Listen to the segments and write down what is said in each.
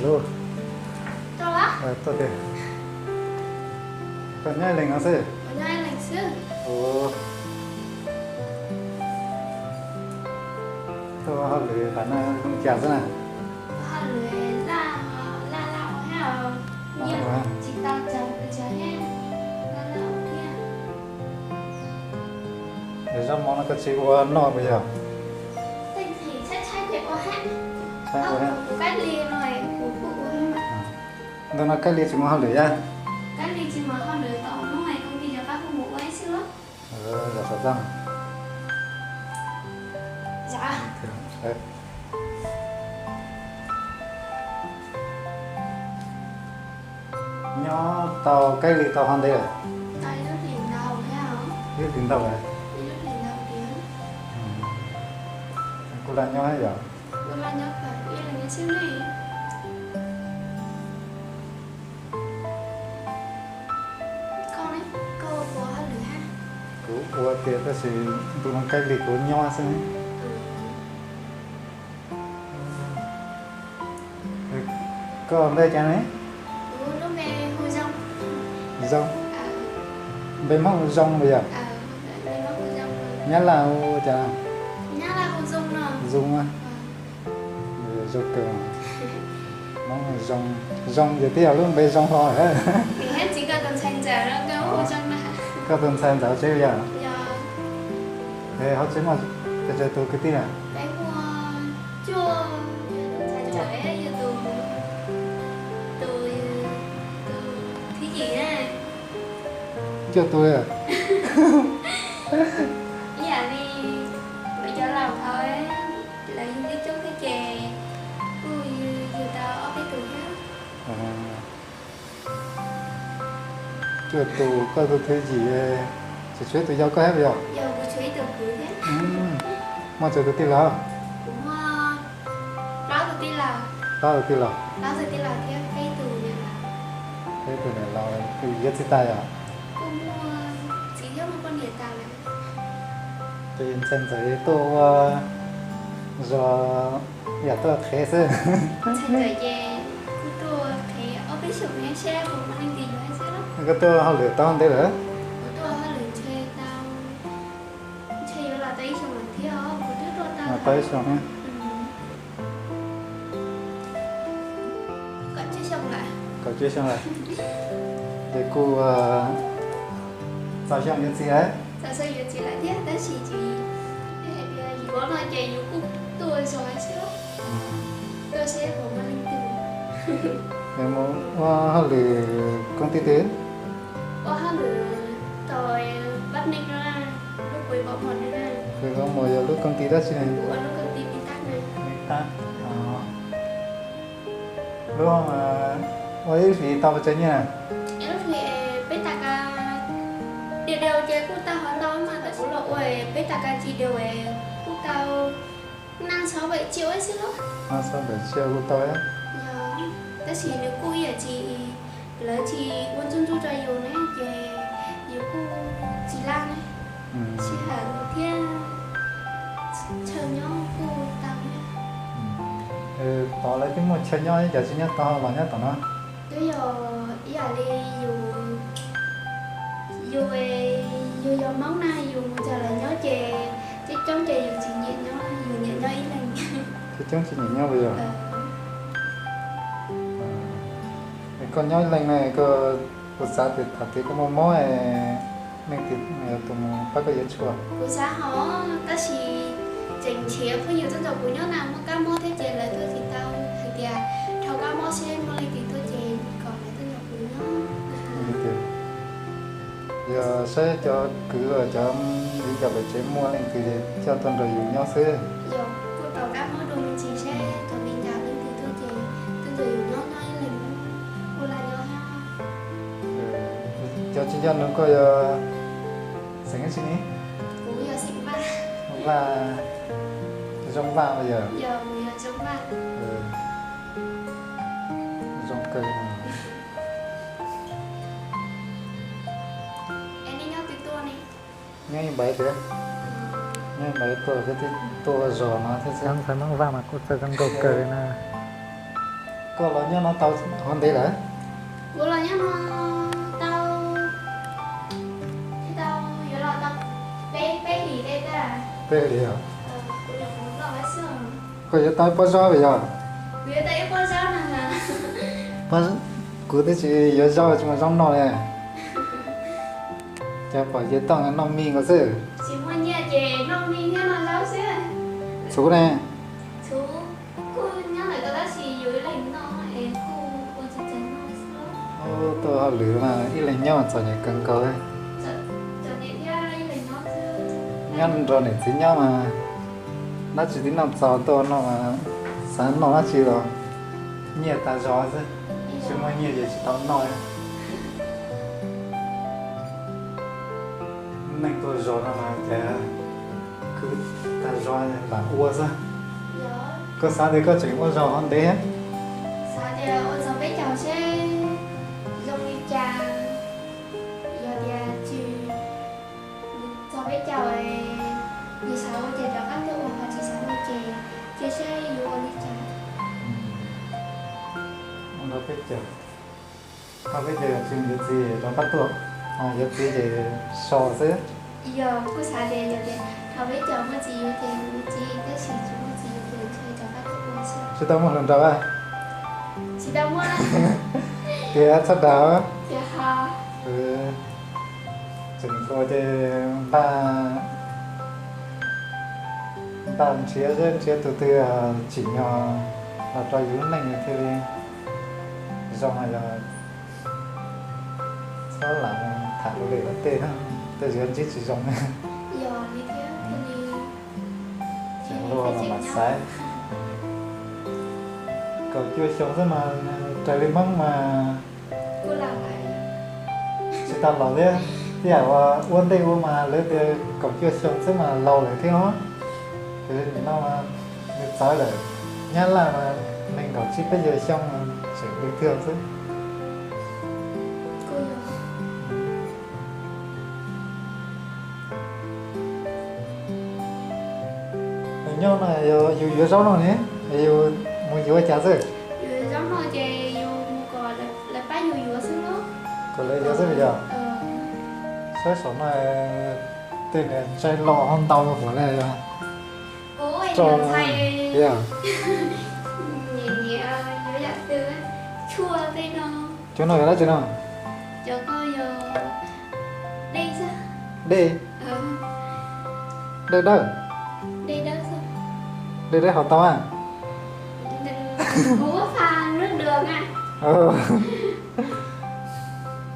Lub, tuaj tiag. Koj nyob ib leeg no xwb? Tuaj ua hauj lwm tas no zoo cas xwb na? Zaub mov no koj tsis ua noj puas yog? Ntawm no Kab Lis tsis mus hauj lwm yaj? Zam xov txaj. Nyob tau Kab Lis tau qhov ntev lawm? Ib lub hlis ntau lawm. Kuj lam nyob yom? Kuv ua tiag tab sis ntu no Kab Lis kuv nyob xwb. Koj ntawm cas ne? Zoo. Npe Hmoob hu Zoo puas yog? Nyab Laj hu cas? Zoo. Zoo kawg. Hmoob hu Zoo. Zoo ces twb yog lub npe Zoo hlo. Koj tus ntxhais ntxawm tsev yog? Ho tsev muaj pes tsawg tus kwv tij na? Cuaj tus. Ib yam li cov laus hauv lawv yug coob thiab ces kuj yug tau ob peb tus thiab. Cuaj tus, koj tus thwj yim, tsis tshuav ib tug yau koj thiab puas yog? Muaj tsawg tus tij laug? Plaub tus tij laug. Peb tus niam laus, tus yuav txiv tas yom? Ces ntxhais ntxawm tuaj ua zog yam tuaj qhev xwb. Koj tuaj hauj lwm tau ntev lawm? Tau ib xyoo thiab. Kaum tsib xyoo lawm. Ces kuj txaus xyoo yuav txiv lawm. Txaus xyoo yuav txiv lawm thiab tab sis ces hais tias yuav no ces yus kuj tuaj zog xwb, tuaj seb puas muaj leej twg. Mus ua hauj lwm koob tij twg? Ua hauj lwm tau pab neeg no, lub Quế Bảo Mật no. Quế Bảo Mật yog lub koob tij dab tsi? Ua lub koob tij Pib Tab no. Pib Tab. Lub ua ib hlis tau pes tsawg nyiaj? Ib hlis peb tas ka, điều đều ces kuj tau hov ntau mas tab sis kuv los ua peb tas ka tsis đều kuj tau năm sáu bảy triệu xwb los. Năm sáu bảy triệu kuj tau. Tab sis nws kuj ib yam tsis, lawv tsis ua ntxub ntxub rau yus ne ces yus kuj tsis laj ne. Sij hawm thiab chaw nyob kuj tau ne. Tod lawv twb muaj chaw nyob, cas tsis nyob tod los nyob tom no? Twb yog ib yam li yus, yus, yus yog Hmoob na, yus mus nrog lawv nyob ces coob coob ces yus tsis nyiam nyob, yus nyiam nyob ib leeg. Coob coob tsis nyiam nyob puas yog? Koj nyob ib leeg na, kuv xav tias thaum twg koj muaj mob, leej twg tus mus pab koj yuav tshuaj? Kuv xav hos tab sis tseem nrhiav phooj ywg tuaj nrog kuv nyob na, muaj kab mob thiab ces lawv tuaj tsis tau, hais tias dhau kab mob seb muaj leej twg tuaj ces kom lawv tuaj nrog kuv nyob. Yog saib cov kwv cov viv ncaus pem tsev muaj leej twg coj tuaj nrog yus nyob xwb. Kuj tau kab mob dua me ntsis. Yog nws koj yog xeem dab tsi ne? Vaj, Zoo Vaj yog. Zoo kawg. Nyob ib npaiv thiab, nyob ib npaiv tuaj thiab, tuaj ua zog no thiab xwb. Vaj mas kuj txawj zoo nkauj kawg na. Koj los nyob no tau hov ntev lawm? Kuv los nyob no tau, tau, yuav los tau peb, peb hlis tej tab. Peb hlis os. Koj yuav tau ib pob zaub lawm yog? Kuv yuav tau ib pob zaub no. Kuv twb tsis yuav zaub tsis muaj zaub noj li. Cas pom ces toj noj mis nkaus xwb. Tsis muaj nyiaj ces noj mis thiab noj zaub xwb. Txhuv ne? Txhuv kuj nyob lawm tab sis yus ib leeg noj es kuj ua tsis tau noj xwb. Tuaj hauj lwm mas ib leeg nyob mas txom nyem kawg nkaus. Nyob nrog niam txiv nyob mas dab tsi tib noj txaus tuaj noj mas xav noj dab tsi los nyiaj tas zog xwb, tsis muaj nyiaj ces tsis tau noj. Neej tuaj zog no mas cas khwv tag zog lam ua xwb. Koj xav tias koj tseem ua zog hov ntev? Xav tias ua txog peb caug seb zoo li cas. Yog tias tsis txog peb caug, yus xav ua ces rov qab tuaj ua, ho tsis xav ua ces cia seb yuav ua li cas. Ua txog peb caug, txog peb caug tsis yuav txiv rov qab tuaj, yuav txiv ces so xwb. Yog kuj xav tias yog tias txog peb caug muaj txiv yuav ces yuav txiv, tab sis tsis muaj txiv yuav ces rov qab tuaj ua xwb. Tsis tau muaj hluas nraug a? Tsis tau muaj. Tias txhob dag. Tias ho. Tseem hluas ces npaj, npaj nrhiav seb nrhiav tus twg tsim nyog los rau yus lub neej thiaj li zoo. Yog txhob lam tham luag li luag tej, tej zaum ntsib tsis zoo. Tseem hluas los mam xaiv. Kaum cuaj xyoo xwb mas raws li Hmoob mas tsis tau laus thiab. Tej yam uas ua ntej ua mas lawv tias kaum cuaj xyoo xwb mas laus lawm thiab os. Ces nim no mas nws txawv lawm, Nyab Laj mas nees nkaum tsib peb caug xyoo tseem li tiag xwb. Nyob no yus yuav zaub no ne, yus mus yuav cas xwb? Yus yuav zaub no ces yus mus kom lawv pab yus yuav xwb. Kom lawv yuav xwb yog? Saib saum no tej niag tsaij loj ho ntau huv li yog. Cov no yog dab tsi no? Dej. Dej dawb. Dej dawb haus tau a?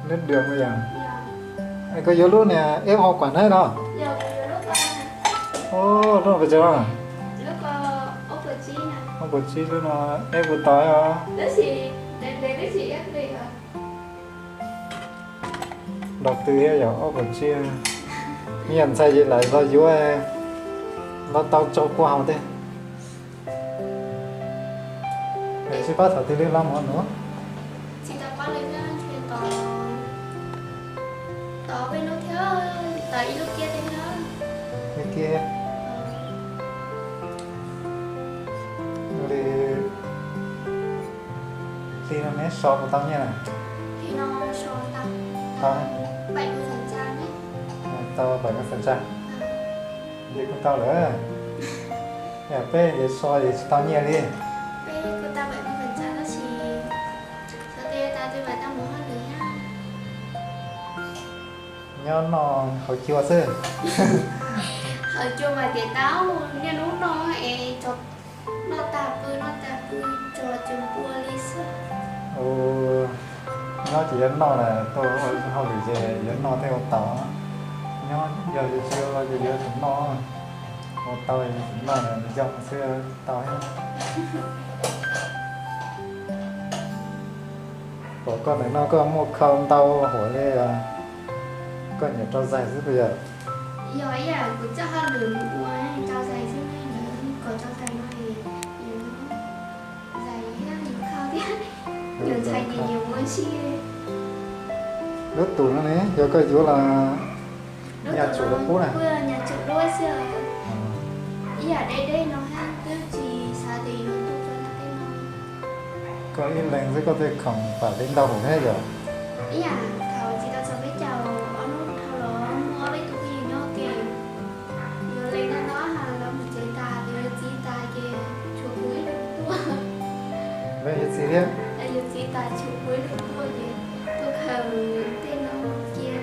Neb dua ma yog. Koj yuav lub niag eb hauv kuam na no? Lub no pes tsawg? Ob puas tsib lub no eb puas tau? Nrog twg thiab yog ob puas tsib. Yog ntxhais ces lam los yuav, los tau tso kua haus tej. Tsis paub thaum twg li los mus no? Ib kiag li. Hli no neb so puas tau nyiaj na? Tau, pais kuv xav tsa. Nce kuj tau lawm. Yog peb nce so es tsis tau nyiaj li. Nyob noj haus cua xwb. Haus cua mas tias tau, niaj hnub noj es noj tag pw, noj tag pw tso cua npua li xwb. Nyob ces yuav noj lawm, tuaj ua hauj lwm ces yuav noj thiaj ua tau. Nyob yog yuav tsis ua ces yuav tsum noj, ua tau yuav tsum noj, nyob xwb tau thiab. Pom koj ntawm no koj muaj khau ntau huam li os. Koj nyiam rau zais xwb puas yog? Yog ib yam kuv coj hauj lwm mus ua rau zais xwb ne, yog kom rau zais no es yus zais thiab yus kho thiab, yus ntxhais ces nyiam ua si. Lub tus no ne, yog koj yuav los nyas tsum los kub na? Kuj yog nyas tsum duab xwb. Ib yam deb deb no thiab twb tsis xav tias yuav tuaj rau tej no. Koj ib leeg xwb koj tej khoom pam li ntau hauv thiab yom? Ib yam thaum tsis tau txog peb caug ob hnub dhau los muaj ob peb tug phooj ywg nyob ua ke, yuav lees no no los mus tsev tas, yuav txiv tas ces tshuav kuv ib leeg tuaj. Yuav txiv thiab? Yuav txiv tas tshuav kuv ib leeg tuaj ces tuaj khaws tej no cia.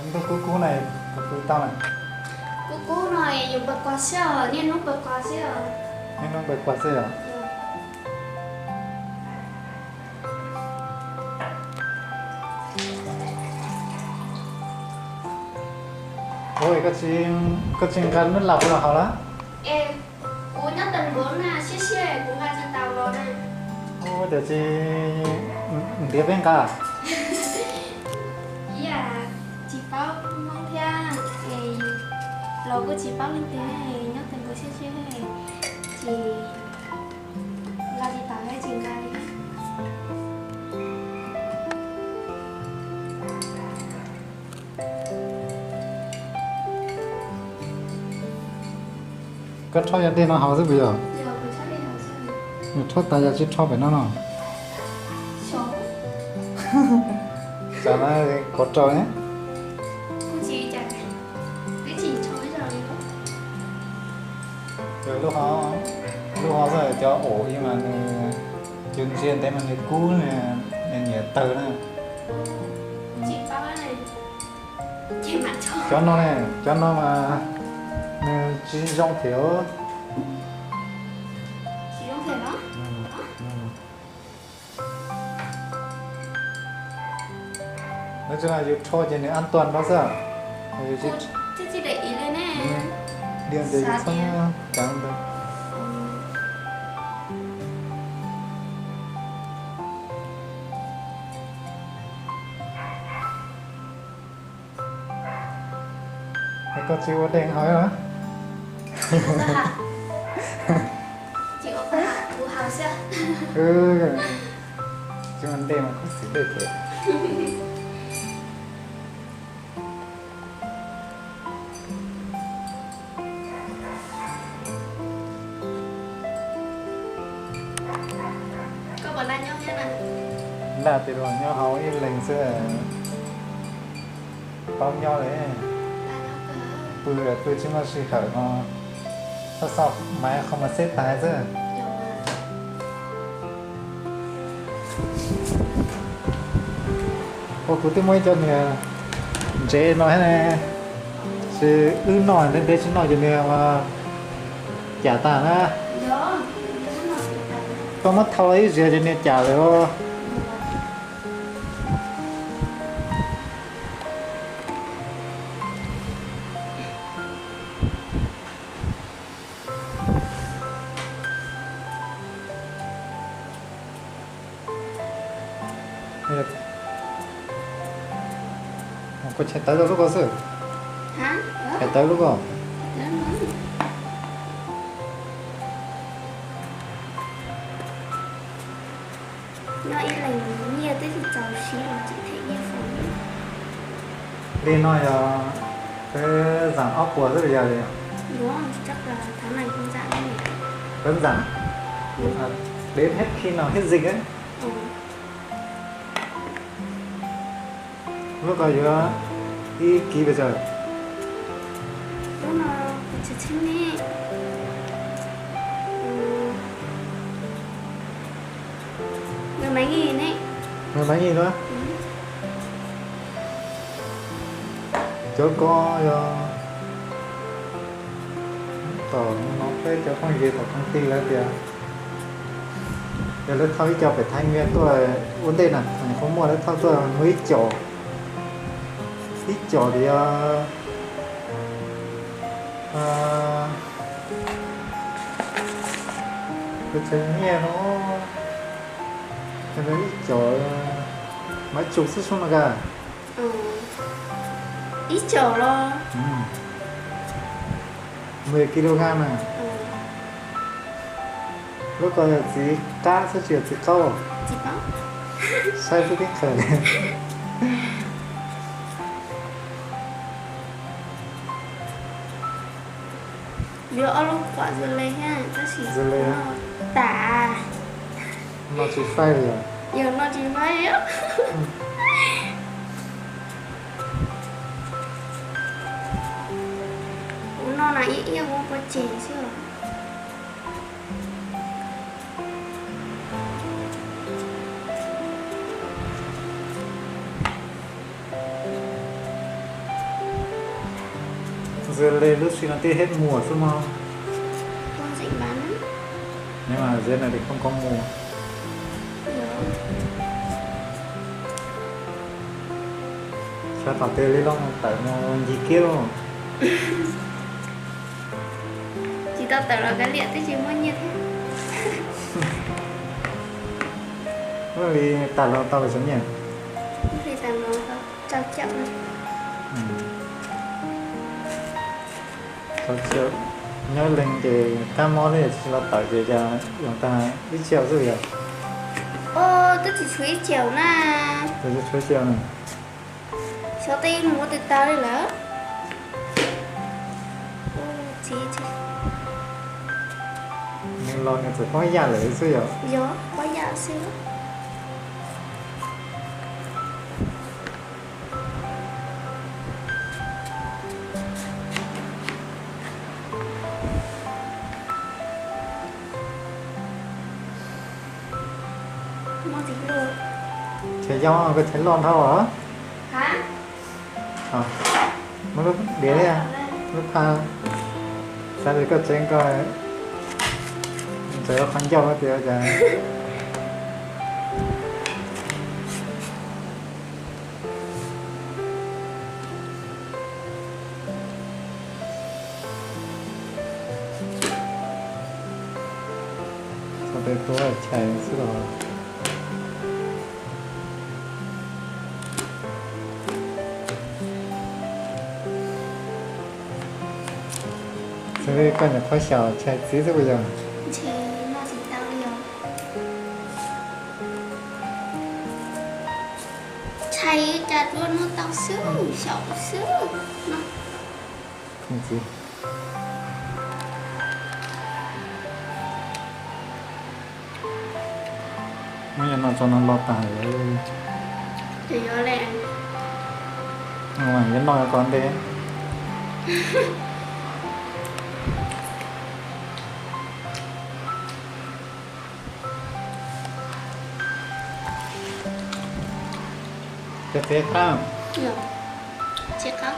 Ntuj kub kub no puas pw tau na? Kub kub no yus pawg quas xwb os, niaj hnub pawg quas xwb os. Niaj hnub pawg quas xwb os. Ua koj tsis nqa nub las los haus lawm? Es kuv nyob tag npaum na, siab siab kuv nqa tsis tau los na. Ua tias tsis ntiav peb nqa. Ib yam tsis paub Hmoob thiab, es los kuj tsis paub leej twg, nyob tag npaum siab siab, tsis nqa tsis tau thiab tsis nqa li. Koj rho cov dej no haus xwb puas yog? Yog, rho tas yog tsis rho pem no no? Xav na, kov rau ne. Lub hov xwb, cov aus mas nws, cov ntsia ntev mas nws kub, nws nyiam tawg na. Cov no ne, cov no mas nws tsis zoo thiab. Lawv tseem yus rho ces nws an toàn rau xwb. Diam tias yus txhob muab cov ntawd. Es koj tsis ua dej haus los? Tsis ua dej mas khuv xim dej thiab. Nlaj tias nyob hauv ib leeg xwb, paub nyob li. Pw pw tsis muaj sij hawm no, txhob xauj maiv qhov muag xeb tais xwb. Ua kuv twb muaj ib co niag ntsev no thiab ne, sis wb noj ntev ntev tsis noj ces nws cam tag na. Koj muab thau ib ziag ces nws cam lawm os. Koj chais tawv rau lub ko xwb. Chais tawv lub ko. Noj ib leeg nyiaj twb tsis txaus siv los tseem them nyiaj foob. Li no yog peb zam ob puas xwb los yog li? Peb zam, đến hết khi nào hết dịch á. Lub ko yuav ib kis pes tsawg? Mười mấy nghìn. Cov ko yog tom no peb cov phooj ywg tom công ty lawv tias, yog lawv thauj ib co pem Thái Nguyên tuaj ua ntej na, kuv muaj lawv thauj tuaj muaj ib co, ib co tias yog Kuv cov nyiaj no, ib caum, mas ib caum xwb sub no ka. Ib caum los? Mười ki lô gam na. Lub ko yog txiv qab xwb tsis yog txiv qaub? Saib xwb tib qhawv li. Yuav ob lub qhuav zoo li thiab tab sis tas. No tsis faib li os. Yog no tsis faib li. Kuv no na ib iab ua pov tseg xwb. Dưa lê lub xim no twb hết mùa xwb mog. Nếu mà dưa này thì không có mùa. Xyov tom twg li los tawm mus ncig kiab. Tsis tau tawm los kav liam twb tsis muaj nyiaj thiab. Ua li tas los tau xyov nyiaj. Ua li tas los tau rau caum. Nyob leeg ces kab mob li tsis los tawm ces cas yoov tag ib txhiab xwb yog. Twb tsis tshuav ib txhiab na. Twb tsis tshuav ib txhiab na. Xyov tej mus ua twg tag li lawm. Nws los nws txawm poob yam lawm xwb yog. Yog poob yam xwb. Chaw yau koj chaw loj dhau os. Muab lub diav thiab lub phaj, xav tias koj tseev koj ntxeev qhov ncauj tias cas. Txhob peb tuab chais xwb los. Xws li koj nyuam qhuav xyaum tshais txiv xwb puas yog? Ntshe noj tsis tau li os. Tshais cas tsuas noj tau xwb, xyaum xwb no. Txiv. Muab yog no tso no lo tag lawm. Ces yuav li. Yuav noj yuav kov ntej. Txiv qab. Txiv qab.